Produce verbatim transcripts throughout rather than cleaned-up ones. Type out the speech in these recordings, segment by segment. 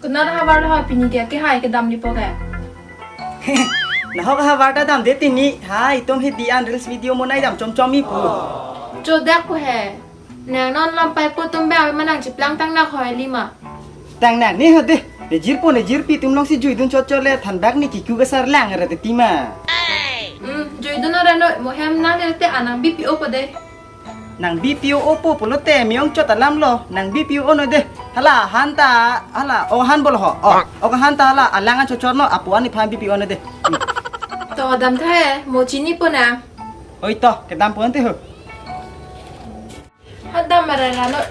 Konat havar lo ha pini ke, kehai kedam lipo ke. Nahok havar ta damde tini. Hai, itum he di an reels video monai dam chomchom ipu. Chodak ko he. Nang non lam pai po tum ba manang chiplang tang na khoi lima. Tang nang ne ho de. Ne jirpo ne jirpi atum along si juidun chotchot le thanbak ne kiku kasar lang ra de tima. Hmm, juidun ora no mo hem nang le te anang B P O po de. Nang B P O opo pulote miyong chot alam lo, nang B P O no de. Hala han ta, hala, o han bolo ho. O, o han ta hala, alang an chochor no, apu ani phan B P O no de. Hmm. To dam tha he, mo chini po nang. Oi to, kedam po ante ho. Hadam marara no.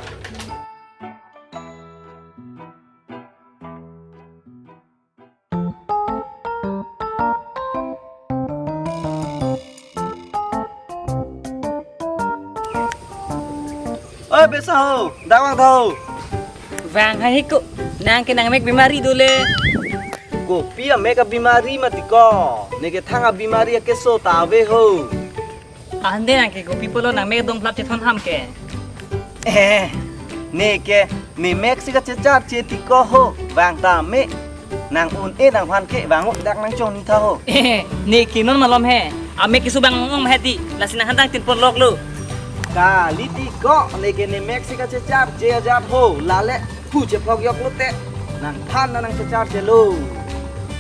Oi, besa ho, dawang tho. Vang hai ko, nang ke nang mek bimari dole. Kopi amek abimari mati ko, ne ke thang abimari akeso ta ave ho. Ande nang ke kopi pulo nang mek dong phlap chethon ham ke. Eh, ne ke, ne mek si kachechar che ti ko ho, vang ta me. Nang un-e nang phan ke vang o dak nang chong ni tha ho. Eh, ne ke non malom he. Amek keso bang ong he di, lasi nang han dang tin pon lok lo. Kali ti ko, ne ke ne mek si kachechar che ajat ho, lale, pu che phok yok lo te. Nang phan nang chechar che lo.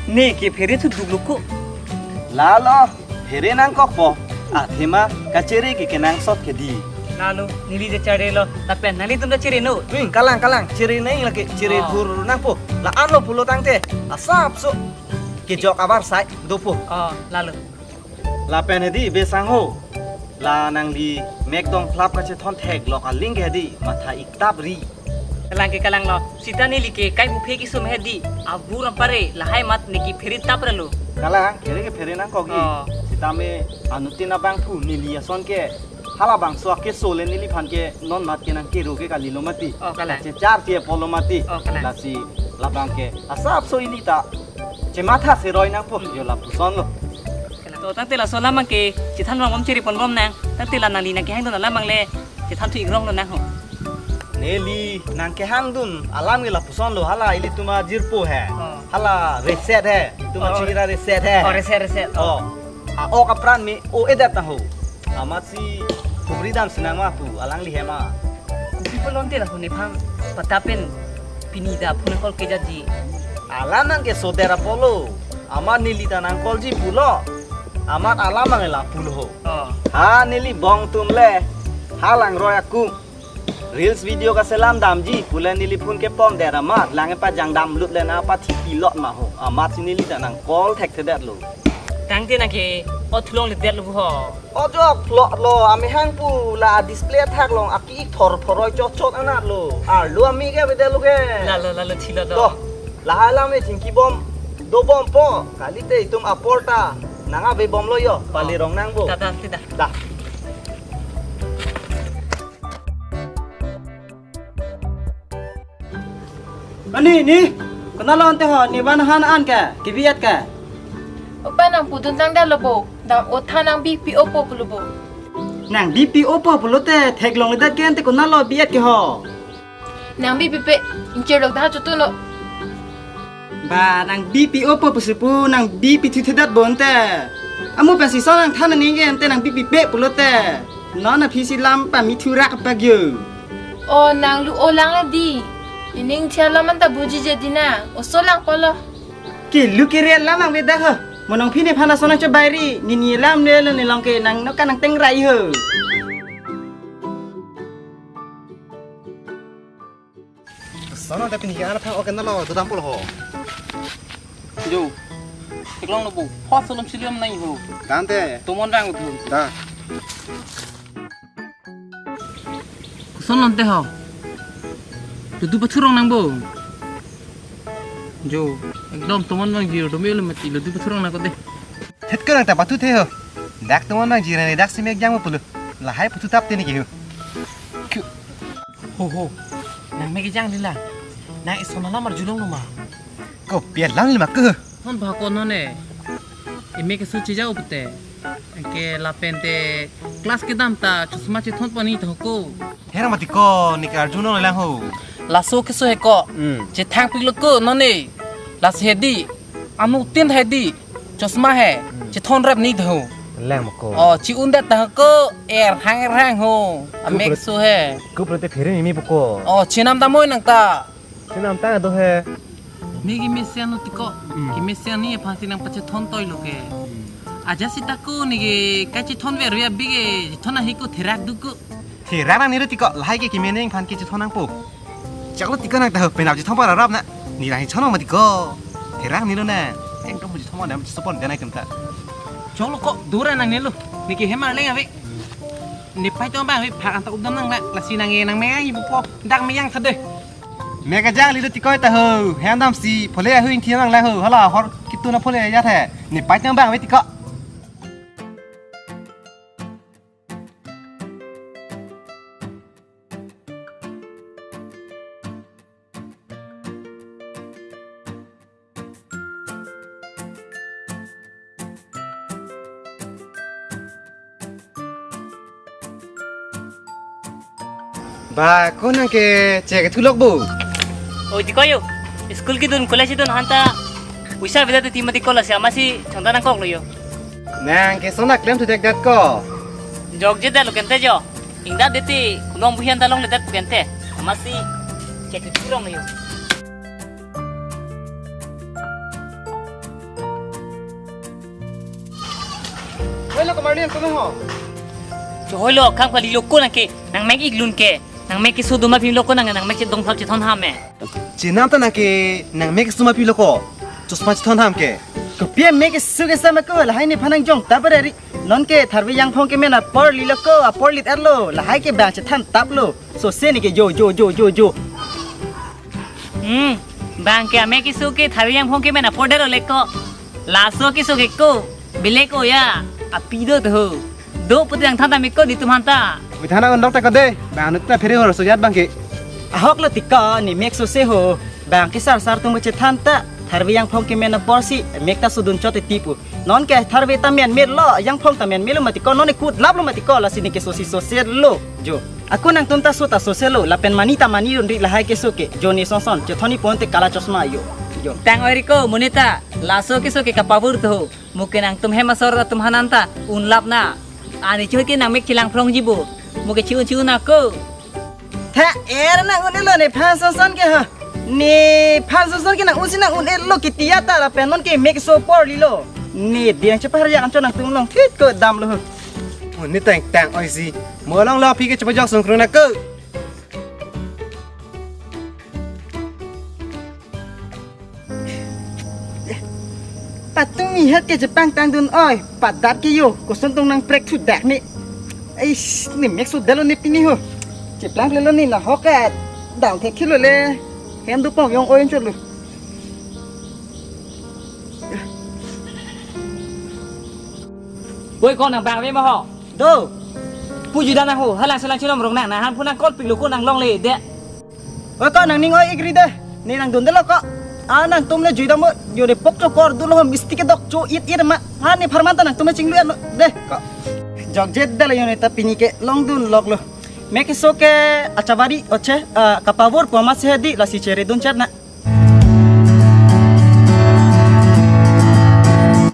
Ne ke phere thu duk lo ko. Lalo, phere nang kok po. Athema kachere ke kenangsot ke di. Lalo, neli de chere lo. Lapen nelitum de chere no. Hmm, kalang, kalang. Chere nai lake, chere Oh. gur nang po. La-an lo pulo tangte. Asapso. Kejok abar sai, do po. Oh, lalo. Lapen he di, besang ho. La nangli mek dong phlap kachethon theklok aling ke di. Matha iktap ri. Kalang ke kalang lo. Sita neli ke kai buphe kesum he di. Abur ampare lahai mat ne ke phere tap ra lo. Kalang, kere ke phere nang kogi. Oh. Sita me anutin abang phu neli ason ke. Hala bangso akeso le neli phan ke non mat ke nang kero ke kali lo mati. Oh, kalang. Chechar che polo mati. Oh, kalang. Lasi labang ke. Asapso ili ta. Chematha seroi nang po. Hmm. Yo lapuson lo. To tangte laso alam abang ke chethan rong bom chere pon bom nang. Tangte la nangli nang kehang dun alam abang le chethan thu ikrong lo nang ho. Neli nang kehang dun alam ke lapuson lo hala ilitum ajirpo he. Oh. Hala reset he. Itum Oh. achira reset he. Oh, reset, reset. Oh. A-ok apran me o-edet ta ho. Amatsi kubri dam sinang ma pu alangli hema. Kopi pulo ante la ho nephan patapin pini da phone call kejatji. Alam nang ke soder apolo. Amat neli ta nang call ji pulo. Amat alam nang la pulo ho. Oh. Ha neli bong tum le. Ha langroi akung. Reels video kaselam damji pule neli phone kepon der amat lang pajang damlut le na pathi pilot ma ho. Amatsi neli ta nang call thekthedet lo. Tangte nang ke o thulong ledet lo ho. Ojo plot lo, amehang pu la display athak along aki ik thor phoroi chot chot anat lo. Arlo ami ke bede lo ke. Lalo, lalo thilo do. To, lahai alam e thingki bom, do bom po, kalite itum apor ta nang ave bom lo yo, pali rong nang bo. Da, da, sida. Da. Ani, ni, konat lo ante ho, ne van han an ke, kebi-et ke. Opa nang pudun tang da lo bo, dam otha nang B P O po pulo bo. Nang B P O po pulote, theklong ledet ke ante konat lo bi-et ke ho. Nang B P pe, inchir lok da chutu no. Ba, nang B P O po pusi pu, nang B P thu thedat bo ante. Amu pensi so nang than ani ke ante nang B P pe pulote. Non aphi si lam pami thurak pagyo. O nang lu o lang la di. Ining thia lam anta buji je di na. Oso lang polo. Ke lu ke real lam ang beda ho. Monong phi nephan ason nang chobai ri. Nini lam ne lo ne long ke nang noka nang tengrai ho. Sono tapi ni ana thang oke nalo do dampol ho. Jo. Theklong lo bo. Ho solom siliom nai ho. Dante. Tomon rang uthum. Da. Koson lo ante ho. Ludu pathurong nang bo. Jo, ekdom tomon bang jiro dome lo mati ludu pathurong nang ko de. Thet ko nang ta pathu the ho. Dak tomon bang jiro ne dak si mek jang mo pulo. Lahai pathu tap te ne ke ho. Khu. Ho ho. Nang mek jang lila. Nang ison alam arjulong lo ma. Kopi alam lima ke. Non ba ko non e. Eme ke suci jau pute. Ke lapen te class kedam ta chusma chethon pani tho ko. Hera mati ko ne ke arjunon lang ho. Laso keso he ko. Hmm. Chethang piklo ko non ne. Lasi he di. Anuttin he di. Chosma he. Hmm. Chethon rap ni do. Lang mo ko. Oh, chi-un det ta ko. Er hang er hang ho. Amek so he. Kup lo te phere ni mi pu ko. Oh, chenam ta moi nang ta. Chenam ta do he. Mi kemesen lo tiko. Hmm. Kemesen ni aphan si nangpachethon toi lo ke. Hmm. Aja sita ko ne ke kachethon ver ver abi ke. Chethon ahi ko therak do ko. Therak nangne lo tiko, lahai ke keme nangphan kechethon nangpo. Choklo tiko nang ta ho, penap chethon pa rap na. Ne nangchethon ma tiko. Therak nangne lo na. Ekdom chethon ma dam chesopon denai tum ta. Choklo ko, dura nangne lo. Ne ke hem arleng ave. Ne pai tong abang ave, phak anta updam nang na. Lasi nang e nang me ai po. Dak me yang sade. Mek ajangli lo tiko ta ho. Hem damsi, phole ahu ingthi nang la ho. Hala hor kitu na phole ya the. Ne pai tong abang ave tiko. Ba, ko nang ke che kethulok bo? Oi, tiko yo. School kedun, college kedun aphan ta. Puisa avedet te ti mati ko, lasi amatsi chonta nangkok lo yo. Nang ke sona klem thu dek dat ko. Jokje det lo kente jo. Ingdat det te kunong buhian ta longledet kente. Amatsi che kethulong lo yo. Hoilo kamar ni ang kuno ho. Cho hoilo, kam kali lo ko nang ke, nang mek ik lun ke. Nang mek keso do ma pilo ko nang, nang mek chedong thap chethon ham e. Chenam ta nang ke nang mek keso ma pilo ko. Chosma chethon ham ke. Kopi amek keso ke sama ko lahai nephan nangjong ta pare ri. Non ke tharve Yangphong kemen apor lilo ko, apor lit erlo. Lahai ke bang chethan tap lo. Sose ne ke jo jo jo jo jo. Hmm, bang ke amek keso ke tharve Yangphong kemen apor det lo le ko. Laso keso ke ko. Belek o ya. Api do to ho. Do putang than ta mek ko di tum aphan ta. Wi than na undok ta ko de. Bang nut ta phere hor so jat bang ke. Ahok lo tiko ne mek sose ho. Bang ke sar sar tum chethan ta. Tharve Yangphong kemen apor si mek ta sudun chot ti pu. Non ke tharve ta men me lo, Yangphong ta men me lo mati ko, non ekut lap lo mati ko, lasi ne ke sosi sose lo. Jo. Ako nangtum ta so ta sose lo, lapen mani ta mani run ri lahai keso ke. Jo ne son son, chethon ni pon te kala chosma yo. Jo. Tang oi ri ko, monit ta, laso keso ke kapavur to ho. Mo ke nangtum hem asor atum aphan ta, un lap na. Ani choi ke nang mek chelang phrong ji bo. Mo ke chi-un chi-un ako. Tha er nang un-elo nephan son son ke ha. Nephan son son ke nang un si nang un-elo ke tiya ta lapen non ke mek so apor lilo. Ne diang chepar ya anchot nangtum long thit ko dam lo. Mo ne tang tang oi si. Mo long lo aphi ke chepajok sung krung na ko. Patumi het ke chepangtang dun oi, padat ke yo, koson tong nangprek thudak ne. Eish, ne mek so det lo ne pini ho. Cheplang le lo ne lahok ke, dang thek thilo le, hem do pong yong oi chot lo. Oi, ko nang bang ave ma ho? Do. Pu juda nang ho, halang selang chinom rong nang, nang han phu nang kol pik lo ko nang longle det. Oi ko nang ning oi ik ri de. Ne nang dun det lo ko. A nangtum le jui dam mo. Yo de pok chokor dun lo misti ke dok cho it it ma. Ha ne pharman ta nangtum le chinglu lo de ko. Jokje det lo yo ne ta pini ke long dun lok lo. Mek keso ke achavari oche, ah, kapavur pu amatsi he di lasi chere dun chet na.